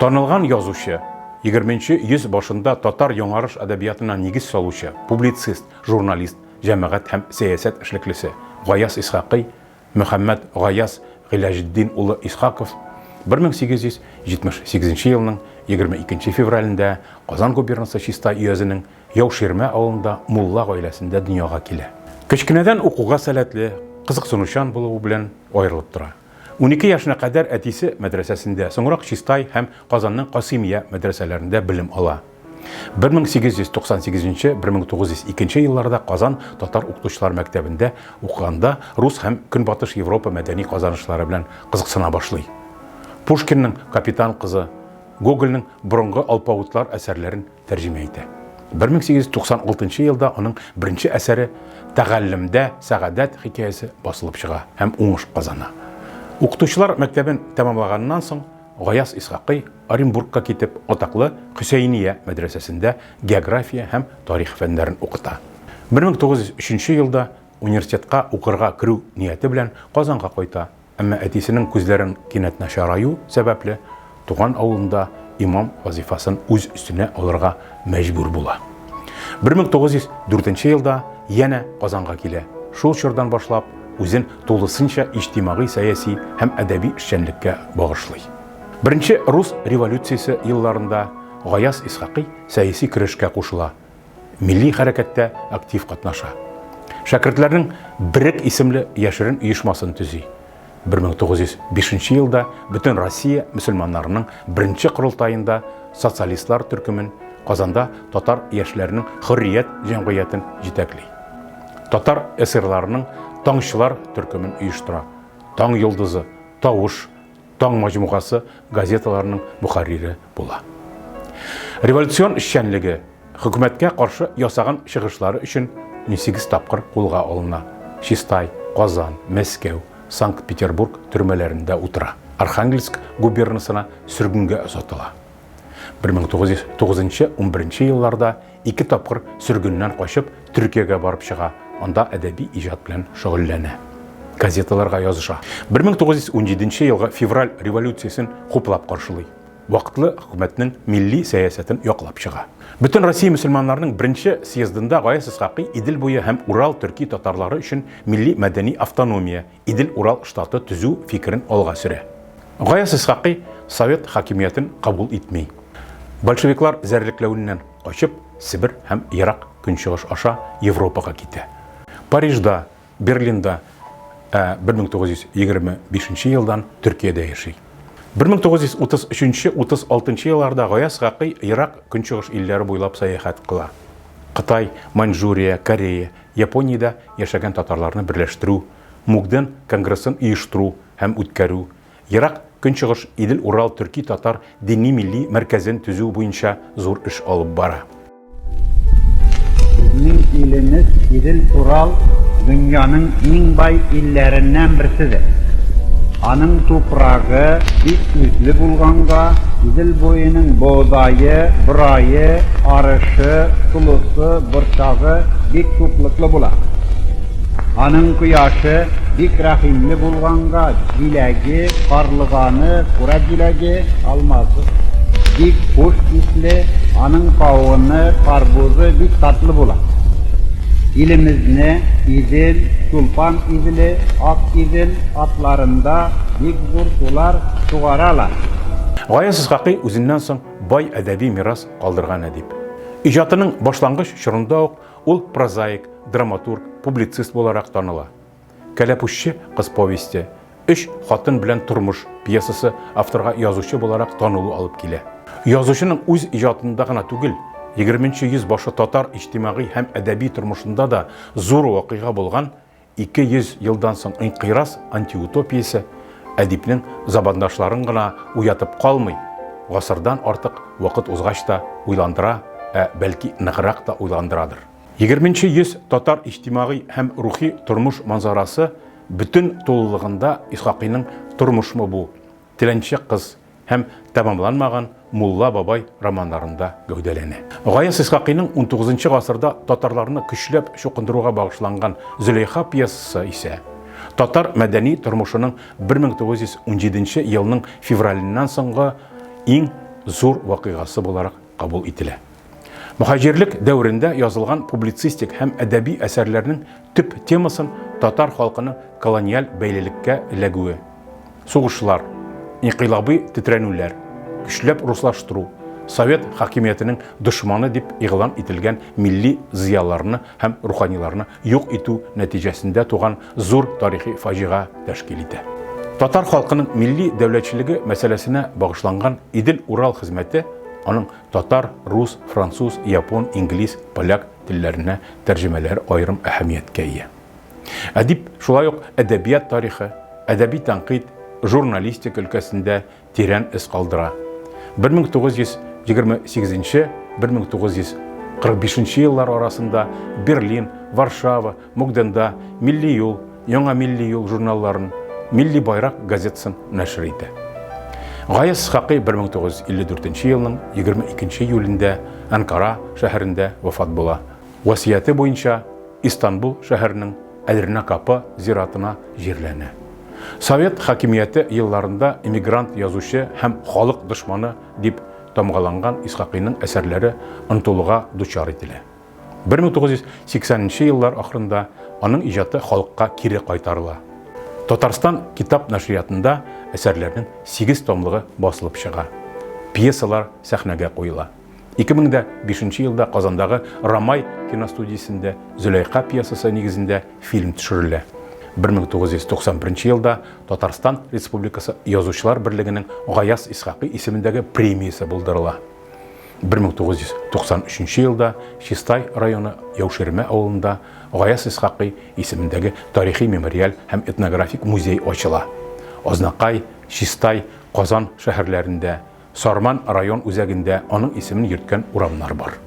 Танылган язучы, егерменче йөз башында татар яңарыш әдәбиятына нигез салучы, публицист, журналист, җәмәгать һәм сәясәт эшлеклесе Гаяз Исхакый, Мөхәммәт Гаяз Гыйләҗетдин улы Исхаков 1878 елның 22 февралендә Казан губернасы Чистай өязенең Яуширмә авылында мулла гаиләсендә дөньяга килә. Кечкенәдән укуга сәләтле, кызыксынучан булуы белән аерылып тора. 12 яшенә кадәр әтисе мәдрәсәсендә, соңрак Чистай һәм Казанның Касыймия мәдрәсәләрендә белем ала. 1898-1902 елларда Казан татар укытучылар мәктәбендә укыганда рус һәм Көнбатыш Европа мәдәни казанышлары белән кызыксына башлый. Пушкинның Капитан кызы, Гогольнең Борынгы алпавытлар әсәрләрен тәрҗемә итә. 1896 елда аның беренче әсәре Тәгаллемдә сәгадәт хикәясе басылып чыга һәм уңыш казана. Укытучылар мәктәбен тәмамлаганнан соң Гаяз Исхакый Оренбургка китеп атаклы Хөсәения мәдрәсәсендә география һәм тарих фәннәрен укыта. 1903 елда университетка укырга керү нияте белән Казанга кайта. Әмма әтисенең күзләрен кинәт начараю сәбәпле, туган авылында имам вазифасын үз өстенә алырга мәҗбүр була. 1904 елда янә Казанга килә. Шул чордан башлап үзен тулысынча иҗтимагый-сәяси һәм әдәби эшчәнлеккә багышлый. Беренче рус революциясе елларында Гаяз Исхакый сәяси көрәшкә кушыла. Милли хәрәкәттә актив катнаша. Шәкертләрнең Берек исемле яшерен оешмасын төзи. 1905 елда бөтен Россия мөселманнарының беренче корылтаенда социалистлар төркемен Казанда татар яшьләренең Хөррият җәмгыятен җитәкли. Татар эсерларының Таңчылар төркемен оештыра. Таң йолдызы, Тавыш, Таң маҗмугасы газеталарының мөхәррире була. Революцион эшчәнлеге, хөкүмәткә каршы ясаган чыгышлары өчен 18 тапкыр кулга алына. Чистай, Казан, Мәскәү, Санкт-Петербург төрмәләрендә утыра. Архангельск губернасына сөргенгә озатыла. 1909-11 елларда ике тапкыр сөргеннән качып, Төркиягә барып чыга, анда әдәби иҗат белән шөгыльләнә. Газеталарга языша. 1917 елгы февраль революциясен хуплап каршылый. Вакытлы хөкүмәтнең милли сәясәтен яклап чыга. Бөтен Россия мөселманнарының беренче съездында Гаяз Исхакый Идел буе һәм Урал төрки татарлары өчен милли мәдәни автономия, Идел-Урал штаты төзү фикерен алга сөрә. Гаяз Исхакый совет хакимиятен кабул итми. Большевиклар зәрлекләвеннән качып, Себер һәм Ерак Көнчыгыш аша Европага китә. Парижда, Берлинда, ә 1925 елдан Төркиядә яши. 1933-36 елларда Гаяз Исхакый Ерак Көнчыгыш илләре буйлап сәяхәт кыла. Кытай, Маньчжурия, Корея, Япониядә яшәгән татарларны берләштерү, Мукден конгрессын оештыру һәм үткәрү, Ерак Көнчыгыш Идел-Урал төрки-татар дини-милли мәркәзен төзү буенча зур эш алып бара. Безнең илемез Идел-Урал дөньяның иң бай илләреннән берседер. Аның тупрагы бик үзле булганга, Идел буеның бодае, борае, арышы, солысы, борчагы бик туклыклы була. Аның кояшы бик рәхимле булганга, җиләге, карлыганы, кура җиләге, алмасы бик хуш исле, аның кавыны, карбузы бик татлы була. Илемезне Идел, Чулпан Иделе, Ак Идел атларында бик зур сулар сугаралар. Гаяз Исхакый үзеннән соң бай әдәби мирас калдырган әдип. Иҗатының башлангыч чорында ук ул прозаик, драматург, публицист буларак таныла. Кәләпүшче кыз повесте, Өч хатын белән тормыш пьесасы авторга язучы буларак танылу алып килә. Язучының үз иҗатында гына түгел, егерменче йөз башы татар иҗтимагый һәм әдәби тормышында да зур вакыйга булган 200 елдан соң инкыйраз антиутопиясе әдипнең забандашларын гына уятып калмый, гасырдан артык вакыт узгач та уйландыра, ә бәлки ныграк та уйландырадыр. Егерменче йөз татар иҗтимагый һәм рухи тормыш манзарасы бөтен тулылыгында Исхакыйның Тормышмы бу? Теләнче кыз һәм тәмамланмаган Мулла бабай романнарында гәүдәләнә. Гаяз Исхакыйның унтугызынчы гасырда татарларны көчләп чукындыруга багышланган Зөләйха пьесасы исә татар мәдәни тормышының 1917 елның февраленнән соңгы иң зур вакыйгасы буларак кабул ителә. Мөһаҗирлек дәверендә язылган публицистик һәм әдәби әсәрләрнең төп темасын татар халкының колониаль бәйлелеккә эләгүе, сугышлар, инкыйлабый тетрәнүләр, көчләп руслаштыру, совет хакимиятенең дошманы дип игълан ителгән милли зыяларны һәм руханиларны юк итү нәтиҗәсендә туган зур тарихи фаҗига тәшкил итә. Татар халкының милли дәүләтчелеге мәсьәләсенә багышланган Идел-Урал хезмәте аның татар, рус, француз, япон, инглиз, поляк телләренә тәрҗемәләре аерым әһәмияткә ия. Әдип шулай ук әдәбият тарихы, әдәби тәнкыйть, журналистика өлкәсендә тирән эз калдыра. 1928-1945 еллар арасында Берлин, Варшава, Мукденда Милли юл, Яңа милли юл журналларын, Милли байрак газетасын нәшер итә. Гаяз Исхакый 1954 елның 22 июлендә Анкара шәһәрендә вафат була. Васыяте буенча Истанбул шәһәренең Әдернә Капы зиратына җирләнә. Совет хакимияте елларында эмигрант язучы һәм халык дошманы дип тамгаланган Исхакыйның әсәрләре онытылуга дучар ителә. 1980 нче еллар ахырында аның иҗаты халыкка кире кайтарыла. Татарстан китап нәшриятында әсәрләрнең сигез томлыгы басылып чыга. Пьесалар сәхнәгә куела. 2005 елда Казандагы Рамай киностудиясендә Зөләйха пьесасы нигезендә фильм төшерелә. 1991 елда Татарстан Республикасы Язучылар берлегенең Гаяз Исхакый исемендәге премиясе булдырыла. 1993 елда Чистай районы Яуширмә авылында Гаяз Исхакый исемендәге тарихи-мемориаль һәм этнографик музей ачыла. Азнакай, Чистай, Казан шәһәрләрендә, Сарман район үзәгендә аның исемен йөрткән урамнар бар.